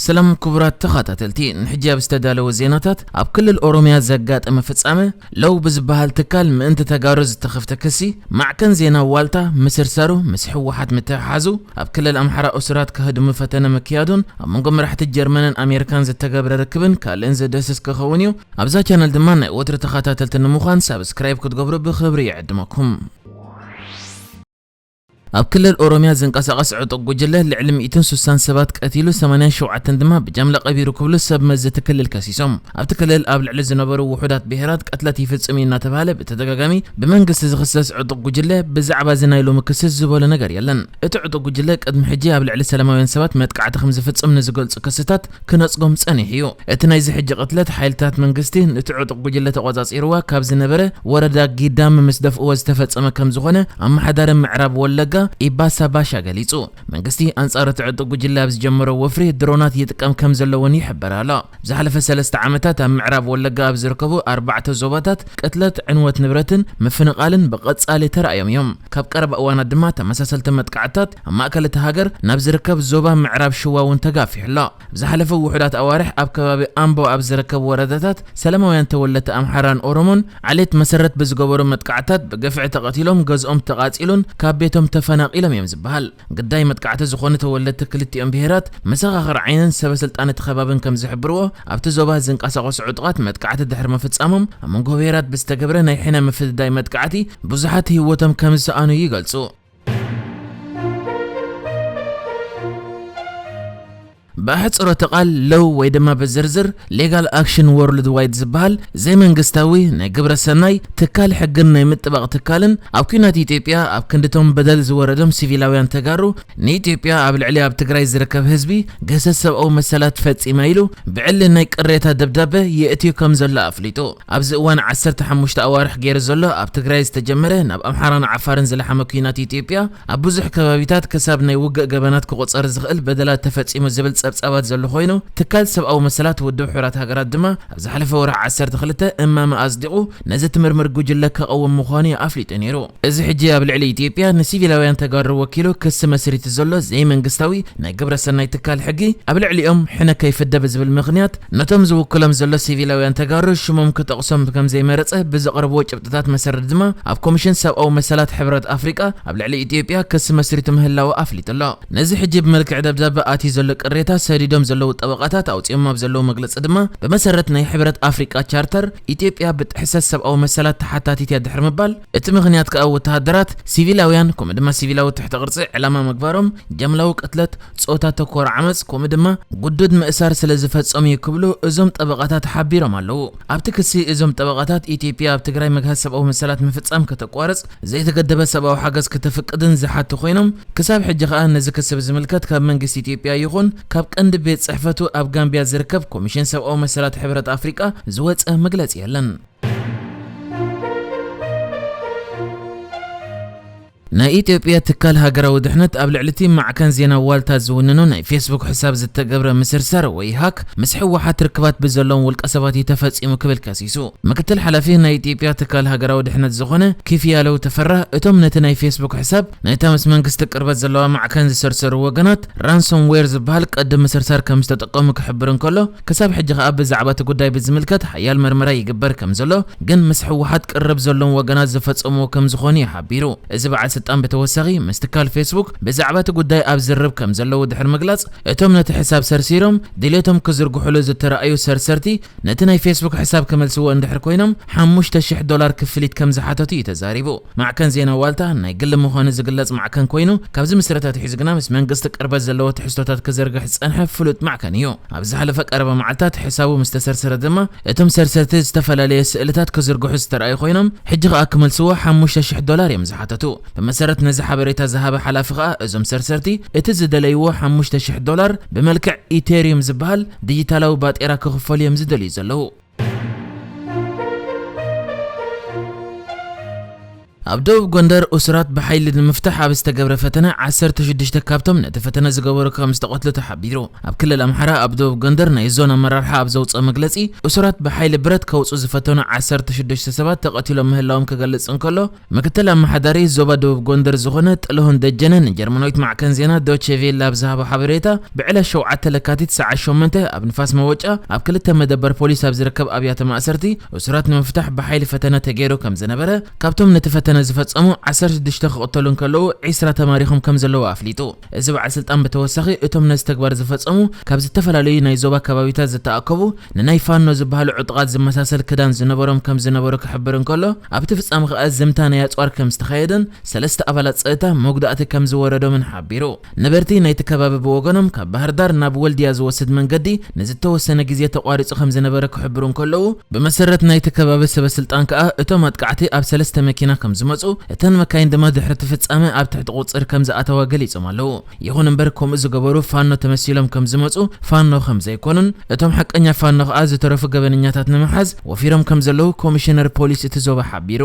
ሰላም ክቡራት ተኸታተልቲ፣ ንሕጂ ኣብ ዝተዳለወ ዜናታት፣ ኣብ ክልል ኦሮሚያ ዘጋጠመ ፍጻመ፣ ለው ብዝበሃል ትካል ምእንቲ ተጋሩ ዝተኸፍተ ክሲ፣ ማዕከን ዜና ዋልታ ምስርሳሩ፣ ምስ ህወሓት ምትሕሓዙ፣ ኣብ ክልል ኣምሓራ እሱራት ከህድሙ ፈተነ ምክያዱን፣ ኣብ መንጎ መራሕቲ ጀርመንን ኣሜሪካን ዝተገብረ ርክብን ካልእን ዝድህስስ ክኸውን እዩ። ኣብዛ ቻነል ድማ ናይ ወትሪ ተኸታተልቲ ንምዃን ሳብስክራይብ ክትገብሩ ብኽብሪ ይዕድመኩም። ኣብ ክልል ኦሮሚያ ዝንቀሳቐስ ዕጡቕ ጉጅለ ልዕሊ ሚእትን ስሳን ሰባት ቀቲሉ፣ ሰማንያን ሸውዓተን ድማ ብጃምላ ቀቢሩ ክብሉ ሰብ መዚ እቲ ክልል ከሲሶም። ኣብቲ ክልል ኣብ ልዕሊ ዝነበሩ ውሑዳት ብሄራት ቅትለት ይፍጽም እዩ እናተባህለ ብተደጋጋሚ ብመንግስቲ ዝኽሰስ ዕጡቕ ጉጅለ፣ ብዛዕባ እዚ ናይ ሎሚ ክሲ ዝበሎ ነገር የለን። እቲ ዕጡቕ ጉጅለ ቅድሚ ሕጂ ኣብ ልዕሊ ሰላማውያን ሰባት መጥቃዕቲ ከም ዝፍጽም ንዝገልጹ ክስታት ክነጽጎም ጸኒሑ እዩ። እቲ ናይዚ ሕጂ ቅትለት፣ ሓይልታት መንግስቲ ነቲ ዕጡቕ ጉጅለ ተቖጻጺርዋ ካብ ዝነበረ ወረዳ ጊዳም ምስ ደፍእዎ ዝተፈጸመ ከም ዝኾነ ኣመሓዳሪ ምዕራብ ወለጋ ኢባሳ ባሻ ገሊጹ። መንግስቲ ኣንጻር እቲ ዕጡቕ ጉጅለ ኣብ ዝጀመሮ ወፍሪ ድሮናት ይጥቀም ከም ዘሎ እውን ይሕበር ኣሎ። ዝሓለፈ ሰለስተ ዓመታት ኣብ ምዕራብ ወለጋ ኣብ ዝርከቡ ኣርባዕተ ዞባታት ቅትለት፣ ዕንወት ንብረትን ምፍንቓልን ብቐጻሊ ተራእዮም እዮም። ካብ ቀረባ እዋናት ድማ ተመሳሰልቲ መጥቃዕትታት ኣብ ማእከል እቲ ሃገር ናብ ዝርከብ ዞባ ምዕራብ ሽዋ እውን ተጋፊሑ ኣሎ። ዝሓለፈ ውሑዳት ኣዋርሕ ኣብ ከባቢ ኣምቦ ኣብ ዝርከቡ ወረዳታት ሰላማውያን ተወለድቲ ኣምሓራን ኦሮሞን ዓሌት መሰረት ብዝገበሩ መጥቃዕታት ብግፍዒ ተቐቲሎም፣ ገዝኦም ተቓጺሉን ካብ ቤቶም ተፈናቒሎም እዮም ዝበሃል። ግዳይ መጥቃዕቲ ዝኾኑ ተወለድቲ ክልቲኦም ብሄራት መሰኻኽር ዓይንን ሰበ ስልጣን እቲ ከባብን ከም ዝሕብርዎ፣ ኣብቲ ዞባ ዝንቀሳቐሱ ዕጡቓት መጥቃዕቲ ድሕሪ ምፍጻሞም ኣብ መንጎ ብሄራት ብዝተገብረ ናይ ሕነ ምፍድዳይ መጥቃዕቲ ብዙሓት ህይወቶም ከም ዝሰኣኑ ይገልጹ። ብኣሕጽሮተ ቃል ለው ወይ ድማ ብዝርዝር ሌጋል ኣክሽን ወርልድ ዋይድ ዝበሃል ዘይመንግስታዊ ናይ ግብረ ሰናይ ትካል ሕግን ናይ ምጥባቕ ትካልን ኣብ ኲናት ኢትዮጵያ ኣብ ክንድቶም በደል ዝወረዶም ሲቪላውያን ተጋሩ ንኢትዮጵያ ኣብ ልዕሊ ኣብ ትግራይ ዝርከብ ህዝቢ ግህሰት ሰብኣዊ መሰላት ፈጺማ ኢሉ ብዕሊ ናይ ቅሬታ ደብዳበ የእትዩ ከም ዘሎ ኣፍሊጡ። ኣብዚ እዋን ዓሰርተ ሓሙሽተ ኣዋርሕ ገይሩ ዘሎ ኣብ ትግራይ ዝተጀመረ ናብ ኣምሓራን ዓፋርን ዝለሓመ ኲናት ኢትዮጵያ ኣብ ብዙሕ ከባቢታት ክሳብ ናይ ውግእ ገበናት ክቑጸር ዝኽእል በደላት ተፈጺሙ ዝብል ጸብጻባት ዘሎ ኮይኑ፣ ትካል ሰብኣዊ መሰላት ውድብ ሕቡራት ሃገራት ድማ ኣብ ዝሓለፈ ወርሒ ዓሰርተ ክልተ እማመ ኣጽዲቑ ነዚ ትምርምር ጉጅለ ከቐውም ምዃኑ እዩ ኣፍሊጡ ነይሩ። እዚ ሕጂ ኣብ ልዕሊ ኢትዮጵያ ንሲቪላውያን ተጋሩ ወኪሉ ክሲ መስሪቱ ዘሎ ዘይመንግስታዊ ናይ ግብረ ሰናይ ትካል ሕጊ፣ ኣብ ልዕሊኦም ሕነ ከይፍደ ብዝብል ምኽንያት ነቶም ዝውክሎም ዘሎ ሲቪላውያን ተጋሩ ሽሞም ክጠቕሶም ከም ዘይመረጸ ብዘቕረብዎ ጭብጥታት መሰረት ድማ ኣብ ኮሚሽን ሰብኣዊ መሰላት ሕብረት ኣፍሪቃ ኣብ ልዕሊ ኢትዮጵያ ክሲ መስሪቱ ምህላዉ ኣፍሊጡ ኣሎ። ነዚ ሕጂ ብመልክዕ ደብዳበ ኣትዩ ዘሎ ቅሬታ ሰዲዶም ዘለዉ ጠበቓታት ኣውጺኦም ኣብ ዘለዉ መግለጺ ድማ ብመሰረት ናይ ሕብረት ኣፍሪቃ ቻርተር ኢትዮጵያ ብጥሕሰት ሰብኣዊ መሰላት ተሓታቲት እያ ድሕሪ ምባል፣ እቲ ምኽንያት ከኣ ወተሃደራት ሲቪላውያን ከምኡ ድማ ሲቪላዊ ትሕቲ ቅርጺ ዕላማ ምግባሮም፣ ጃምላዊ ቅትለት፣ ጾታ ተኮር ዓመጽ ከምኡ ድማ ግዱድ ምእሳር ስለ ዝፈጸሙ እዩ ክብሉ እዞም ጠበቓታት ሓቢሮም ኣለዉ። ኣብቲ ክሲ እዞም ጠበቓታት ኢትዮጵያ ኣብ ትግራይ መግሃስ ሰብኣዊ መሰላት ምፍጻም ከተቋርጽ፣ ዘይተገደበ ሰብኣዊ ሓገዝ ከተፍቅድን ዝሓቱ ኮይኖም፣ ክሳብ ሕጂ ከኣ ነዚ ክሲ ብዝምልከት ካብ መንግስቲ ኢትዮጵያ ይኹን ካብ ቀንዲ ቤት ጽሕፈቱ ኣብ ጋምቢያ ዝርከብ ኮሚሽን ሰብኣዊ መሰላት ሕብረት ኣፍሪቃ ዝወጸ መግለጺ የለን። ናይ ኢትዮጵያ ትካል ሃገራዊ ድሕነት ኣብ ልዕሊ እቲ ማዕከን ዜና ዋልታ ዝውንኖ ናይ ፌስቡክ ሕሳብ ዝተገብረ ምስርሳር ወይ ሃክ ምስ ህወሓት ርክባት ብዘለዎም ውልቀ ሰባት እዩ ተፈጺሙ ክብል ከሲሱ። ምክትል ሓላፊ ናይ ኢትዮጵያ ትካል ሃገራዊ ድሕነት ዝኾነ ኪፍያለው ተፈራ፣ እቶም ነቲ ናይ ፌስቡክ ሕሳብ ነታ ምስ መንግስቲ ቅርበት ዘለዋ ማዕከን ዝሰርሰሩ ወገናት ራንሶምዌር ዝበሃል ቅዲ ምስርሳር ከም ዝተጠቀሙ ክሕብር እንከሎ፣ ክሳብ ሕጂ ከኣ ብዛዕባ እቲ ጉዳይ ብዝምልከት ሓያል መርመራ ይግበር ከም ዘሎ፣ ግን ምስ ህወሓት ቅርብ ዘለዎም ወገናት ዝፈጸምዎ ከም ዝኾኑ እዩ ሓቢሩ። እዚ በዓል ስልጣን ብተወሳኺ ምስ ትካል ፌስቡክ ብዛዕባ እቲ ጉዳይ ኣብ ዝርርብ ከም ዘለዉ ድሕሪ ምግላጽ፣ እቶም ነቲ ሕሳብ ሰርሲሮም ድሌቶም ክዝርግሑሉ ዝተራእዩ ሰርሰርቲ ነቲ ናይ ፌስቡክ ሕሳብ ክመልስዎ እንድሕር ኮይኖም ሓሙሽተ ሽሕ ዶላር ክፍሊት ከም ዝሓተቱ እዩ ተዛሪቡ። ማዕከን ዜና ዋልታ ናይ ግሊ ምዃኑ ዝግለጽ ማዕከን ኮይኑ፣ ካብዚ ምስረታ ኣትሒዙ ግና ምስ መንግስቲ ቅርበት ዘለዎ ትሕዝቶታት ክዝርግሕ ዝጸንሐ ፍሉጥ ማዕከን እዩ። ኣብ ዝሓለፈ ቀረባ መዓልታት ሕሳቡ ምስ ተሰርሰረ ድማ፣ እቶም ሰርሰርቲ ዝተፈላለየ ስእልታት ክዝርግሑ ዝተራእዩ ኮይኖም፣ ሕጂ ከኣ ክመልስዎ ሓሙሽተ ሽሕ ዶላር እዮም ዝሓተቱ። ብመሰረት ነዚ ሓበሬታ ዝሃበ ሓላፊ ከኣ፣ እዞም ሰርሰርቲ እቲ ዝደለይዎ ሓሙሽተ ሽሕ ዶላር ብመልክዕ ኢቴሪዩም ዝበሃል ዲጂታላዊ ባጤራ ክኽፈሉ እዮም ዝደልዩ ዘለዉ። ኣብ ደቡብ ጎንደር እሱራት ብሓይሊ ንምፍታሕ ኣብ ዝተገብረ ፈተነ ዓሰርተ ሽዱሽተ ካብቶም ነቲ ፈተነ ዝገበሩ ከም ዝተቐትሉ ተሓቢሩ። ኣብ ክልል ኣምሓራ ኣብ ደቡብ ጎንደር ናይ ዞን ኣመራርሓ ኣብ ዘውፅኦ መግለፂ፣ እሱራት ብሓይሊ ብረት ከውፁ ዝፈተኑ ዓሰርተ ሽዱሽተ ሰባት ተቐቲሎም ምህላዎም ክገልፅ እንከሎ፣ ምክትል ኣመሓዳሪ ዞባ ደቡብ ጎንደር ዝኾነ ጥልሁን ደጀነ ንጀርመናዊት ማዕከን ዜና ዶቼ ቬለ ኣብ ዝሃቦ ሓበሬታ፣ ብዕለት ሸውዓተ ለካቲት ሰዓት ሸሞንተ ኣብ ንፋስ መወጫ ኣብ ክልተ መደበር ፖሊስ ኣብ ዝርከብ ኣብያተ ማእሰርቲ እሱራት ንምፍታሕ ብሓይሊ ፈተነ ተገይሩ ከም ዝነበረ፣ ካብቶም ነቲ ፈተነ ዝፈጸሙ ዓሰርተ ሽዱሽተ ክቕተሉ እንከለዉ ዒስራ ተማሪኾም ከም ዘለዉ ኣፍሊጡ። እዚ በዓል ስልጣን ብተወሳኺ እቶም ነዚ ተግባር ዝፈጸሙ ካብ ዝተፈላለዩ ናይ ዞባ ከባቢታት ዝተኣከቡ ንናይ ፋኖ ዝበሃሉ ዕጡቓት ዝመሳሰል ክዳን ዝነበሮም ከም ዝነበሩ ክሕብር እንከሎ፣ ኣብቲ ፍጻመ ከኣ ዝምታ ናይ ኣጽዋር ከም ዝተኻየደን ሰለስተ ኣባላት ጸጥታ መጉዳእቲ ከም ዝወረዶምን ሓቢሩ። ነበርቲ ናይቲ ከባቢ ብወገኖም ካብ ባህር ዳር ናብ ወልድያ ዝወስድ መንገዲ ንዝተወሰነ ግዜ ተቋሪጹ ከም ዝነበረ ክሕብሩ እንከለዉ፣ ብመሰረት ናይቲ ከባቢ ሰበ ስልጣን ከኣ እቶም ኣጥቃዕቲ ኣብ ሰለስተ መኪና ከም ዝመጹ፣ እተን መካይን ድማ ድሕሪ እቲ ፍጻመ ኣብ ትሕቲ ቁጽር ከም ዝኣተዋ ገሊጾም ኣለዉ። ይኹን እምበር ከምኡ ዝገበሩ ፋኖ ተመሲሎም ከም ዝመጹ ፋኖ ከም ዘይኮኑን እቶም ሓቀኛ ፋኖ ከኣ ዝተረፉ ገበነኛታት ንምሓዝ ወፊሮም ከም ዘለዉ ኮሚሽነር ፖሊስ እቲ ዞባ ሓቢሩ።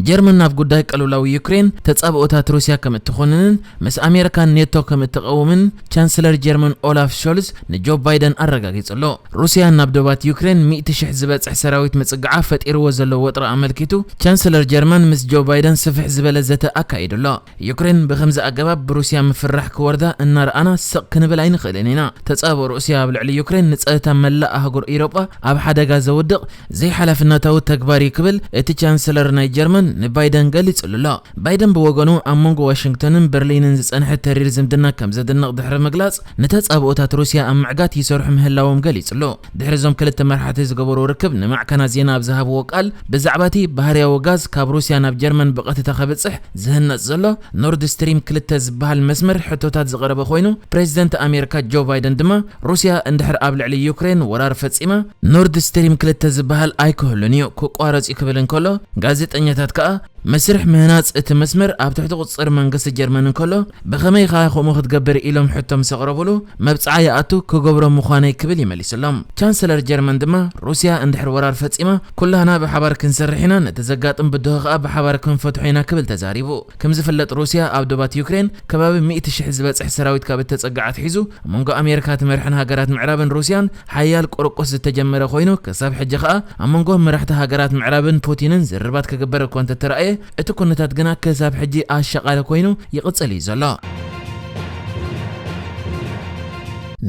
ጀርመን ናብ ጉዳይ ቅልውላው ዩክሬን ተጻብኦታት ሩስያ ከም እትኾንንን ምስ ኣሜሪካን ኔቶ ከም እትቐውምን ቻንስለር ጀርመን ኦላፍ ሾልዝ ንጆ ባይደን ኣረጋጊጹ ኣሎ። ሩስያ ናብ ዶባት ዩክሬን ሚእቲ ሽሕ ዝበጽሕ ሰራዊት ምጽግዓ ፈጢርዎ ዘሎ ወጥሪ ኣመልኪቱ ቻንስለር ጀርመን ምስ ጆ ባይደን ስፍሕ ዝበለ ዘተ ኣካይዱ ኣሎ። ዩክሬን ብኸምዚ ኣገባብ ብሩስያ ምፍራሕ ክወርዳ እናረኣና ስቕ ክንብል ኣይንኽእልን ኢና። ተጻብኦ ሩስያ ኣብ ልዕሊ ዩክሬን ንጸጥታ መላእ ኣህጉር ኢሮጳ ኣብ ሓደጋ ዘውድቕ ዘይሓላፍነታዊ ተግባር እዩ ክብል እቲ ቻንስለር ናይ ጀርመን ንባይደን ገሊጹሉ ኣሎ። ባይደን ብወገኑ ኣብ መንጎ ዋሽንግተንን በርሊንን ዝጸንሐ ተሪር ዝምድና ከም ዘድንቕ ድሕሪ ምግላጽ፣ ንተጻብኦታት ሩስያ ኣብ ምዕጋት ይሰርሑ ምህላዎም ገሊጹ ኣሎ። ድሕሪ እዞም ክልተ መራሕቲ ዝገበርዎ ርክብ ንማዕከናት ዜና ኣብ ዝሃብዎ ቃል፣ ብዛዕባ እቲ ባህርያዊ ጋዝ ካብ ሩስያ ናብ ጀርመን ብቐጥታ ከብጽሕ ዝህነጽ ዘሎ ኖርድ ስትሪም ክልተ ዝበሃል መስመር ሕቶታት ዝቐረበ ኮይኑ፣ ፕሬዚደንት ኣሜሪካ ጆ ባይደን ድማ ሩስያ እንድሕር ኣብ ልዕሊ ዩክሬን ወራር ፈጺማ፣ ኖርድ ስትሪም ክልተ ዝበሃል ኣይክህሉን እዩ፣ ክቋረጽ እዩ ክብል እንከሎ፣ ጋዜጠኛታት ከኣ መስርሕ ምህናጽ እቲ መስመር ኣብ ትሕቲ ቁጽጽር መንግስቲ ጀርመን እንከሎ፣ ብኸመይ ኢኻ ከምኡ ክትገብር ኢሎም ሕቶ ምስ ኣቕረቡሉ፣ መብጽዓ ይኣቱ ክገብሮ ምዃነይ ክብል ይመሊስሎም። ቻንስለር ጀርመን ድማ ሩስያ እንድሕር ወራር ፈጺማ፣ ኩላህና ብሓባር ክንሰርሕ ኢና፣ ነቲ ዘጋጥም ብድሆ ከኣ ብሓባር ክንፈትሖ ኢና ክብል ተዛሪቡ። ከም ዝፍለጥ ሩስያ ኣብ ዶባት ዩክሬን ከባቢ ሚእቲ ሽሕ ዝበጽሕ ሰራዊት ካብ እተጸግዓ ኣትሒዙ፣ ኣብ መንጎ ኣሜሪካ ትመርሐን ሃገራት ምዕራብን ሩስያን ሓያል ቁርቁስ ዝተጀመረ ኮይኑ፣ ክሳብ ሕጂ ከኣ ኣብ መንጎ መራሕቲ ሃገራት ምዕራብን ፑቲንን ዝርርባት ክግበር እኳ እንተተራእየ፣ እቲ ኩነታት ግና ክሳብ ሕጂ ኣሻቓሊ ኮይኑ ይቕጽል እዩ ዘሎ።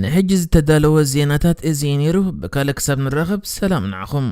ንሕጂ ዝተዳለወ ዜናታት እዚ እዩ ነይሩ። ብካልእ ክሳብ ንራኸብ ሰላም ንዓኹም።